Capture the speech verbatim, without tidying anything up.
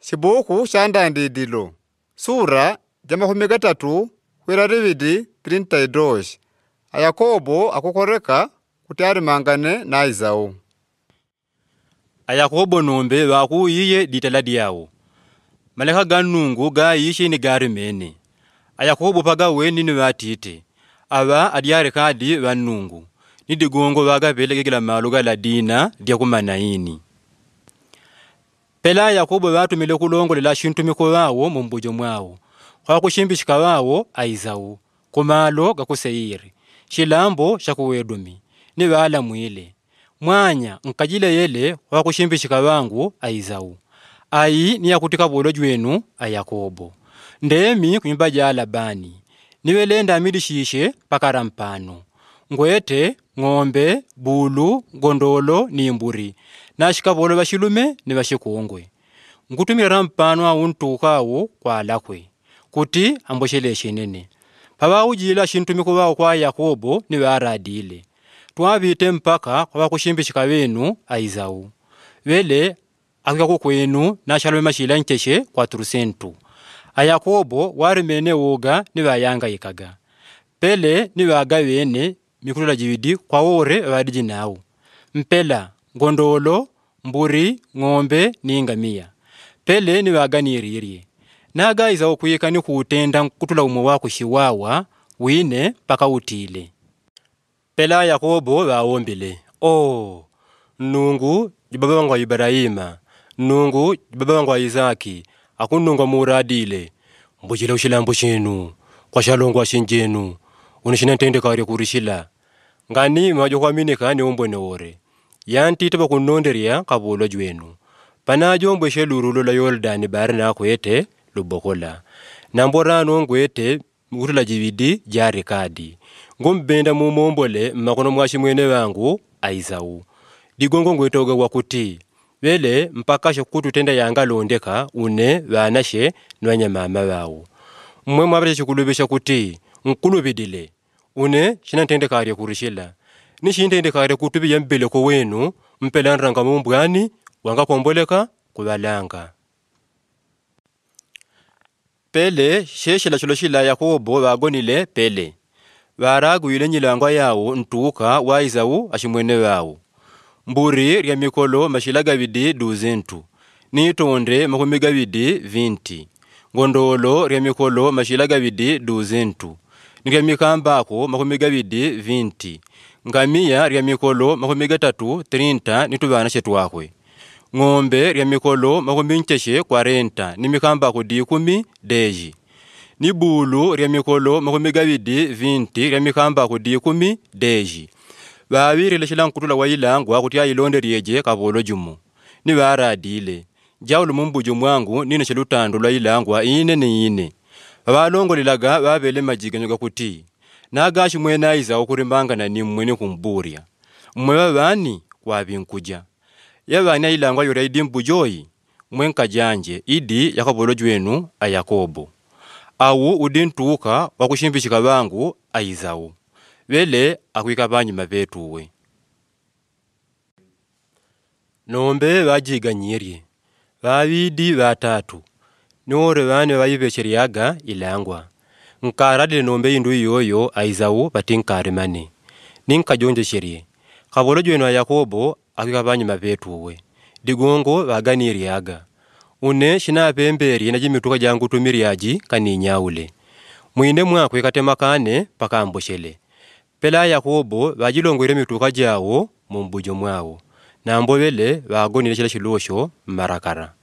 Chibuku cha Ndandidilo, sura ja makumi ghatatu kwera liŵiri trinta e dos. AYakobo akukoreka kuti arimangane na Esau. AYakobo nombe ŵakuyiye dita la dyawo. Maleka gha nungu gha yichi ni gha limene. AYakobo pagaweni ni ŵatite, aŵa adyari kadi ŵa nungu, ni digongo ŵagaŵele gigi la malo gha la dina dya kumanaini. Pera Yakobo ŵatumile kulongolela chintumiko ŵawo mu mbujo mwawo, kwa kuchimbichika ŵawo a Esau, ku malo gha ku Seiri, chilambo cha ku Edomi, ni ŵalamwire, mwanya nkajile yele kwa kuchimbichika ŵangu a Esau, ayi ni yakuti kapolo jwenu a Yakobo. Ndemi ku nyumba ja Labani, niŵe lenda mili shishe pakara mpano, ngwete, ng'ombe, bulu, ngondolo ni mburi, na chikapolo ŵachilume ni ŵachikongwe. Nkutumira mpano awu ntukawo kwa lakwe, kuti ambochele chenene. Paŵawujira chintumiko ŵawo kwa Yakobo ni ŵaradile, twaŵite mpaka kwa ŵakuchimbichika ŵenu a Esau. Ŵele akwika kukwenu na chalume machira ncheche kwa turusentu. A Yakobo wali mene woga ni ŵayanga yikaga. Pele ni ŵaga ŵene mikutula jiŵidi kwawore ŵadiji nawo. Mpela, ngondolo, mburi, ng'ombe ni ngamiya. Pele ni ŵaga ni lirye. Naga iza ukwika ni kuwutenda nkutula umo wako chiwawa, wine pakawutile. Pera Yakobo ŵawombile, “O, Nungu, jibaba ŵangu wa Ibrahima, Nungu, jibaba ŵangu wa Yisaki, akunungwa mu uradile, mbujire ku chilambo chinu, kwa chalongwa chinjenu, une chinantende karye kuri chila. Ngani mwajo kwamini kani umbwenewore, yanti taŵa ku nonde lya kavulo jwenu, panajo mbweshe duru la Yorodani bari na kwete lubokola, nambo rano ngwete mikutula jiŵidi jari kadi. Ngumubenda mumuwombole mu makono mwa chimwene ŵangu a Esau. Digongo ngwetoga wakuti, ŵele mpakasha kuti utenda yangalondeka une ŵanache ni ŵanyamama ŵawo. Mwe mwaŵa chikuluŵe chakuti, nkuluŵidile, une chinantende karye kuri chila. Ni chintende karye kutuŵi ya mubeleko wenu, mpela nranga mumbwani wangakomboleka kuŵalanga.” Pele, sheshe la chilo chila Yakobo ŵagonile pele. Ŵaragwile nyilangwa yawo ntuka wa Esau achimwene ŵawo. Mburi lya mikolo machila gaŵidi duzentu, ni tonde makumi gaŵidi vinti, ngondolo lya mikolo machila gaŵidi duzentu, ni lya mikambako makumi gaŵidi vinti, ngamiya lya mikolo makumi gatatu trinta ni tuŵanache twakwe. Ng'ombe lya mikolo makumi ncheche kwarenta ni mikambako dikumi deji, ni bulu lya mikolo makumi gaŵidi vinti lya mikambako dikumi deji. Ŵaŵirire chila nkutula wa yilangwa kuti ayilonde lyeje kapolo jumo, ni ŵaradile. Jawulo mu mbujo mwangu nine chalutando lwa yilangwa ine ni ine. Ŵaŵalongolelaga ŵaŵele majiganyo ghakuti, nagachi mwene ayiza ukurimanga na nimwe ni kumuburya. Mmwe ŵaŵani kwaŵi nkuja. Yaŵani ayilangwa yura yidi mbujoyi? Mwe nkajanje, idi yakabolo jwenu a Yakobo. Awu udi ntuka wa kuchimbichika ŵangu a Esau. Ŵele akwika panyuma petuwe. Nombe ŵajiganyirye, ŵaŵidi ŵatatu, niwore ŵane ŵayiŵecheryaga yilangwa. Nkaradile nombe yindu yiyoyo a Esau pati nkarimane. Ni nkajonjecherye, kabolo jwenu a Yakobo akwika panyuma petuwe, digongo ŵaganiryaga. Une chinapemberye na jimituka jangu tumiryaji kaninyawule. Mwine mwakwe katema kane pakambochele. Pera Yakobo ŵajilongwere mituka jawo mu mbujo mwawo, nambo ŵele ŵagonere chira chilosho m'marakara.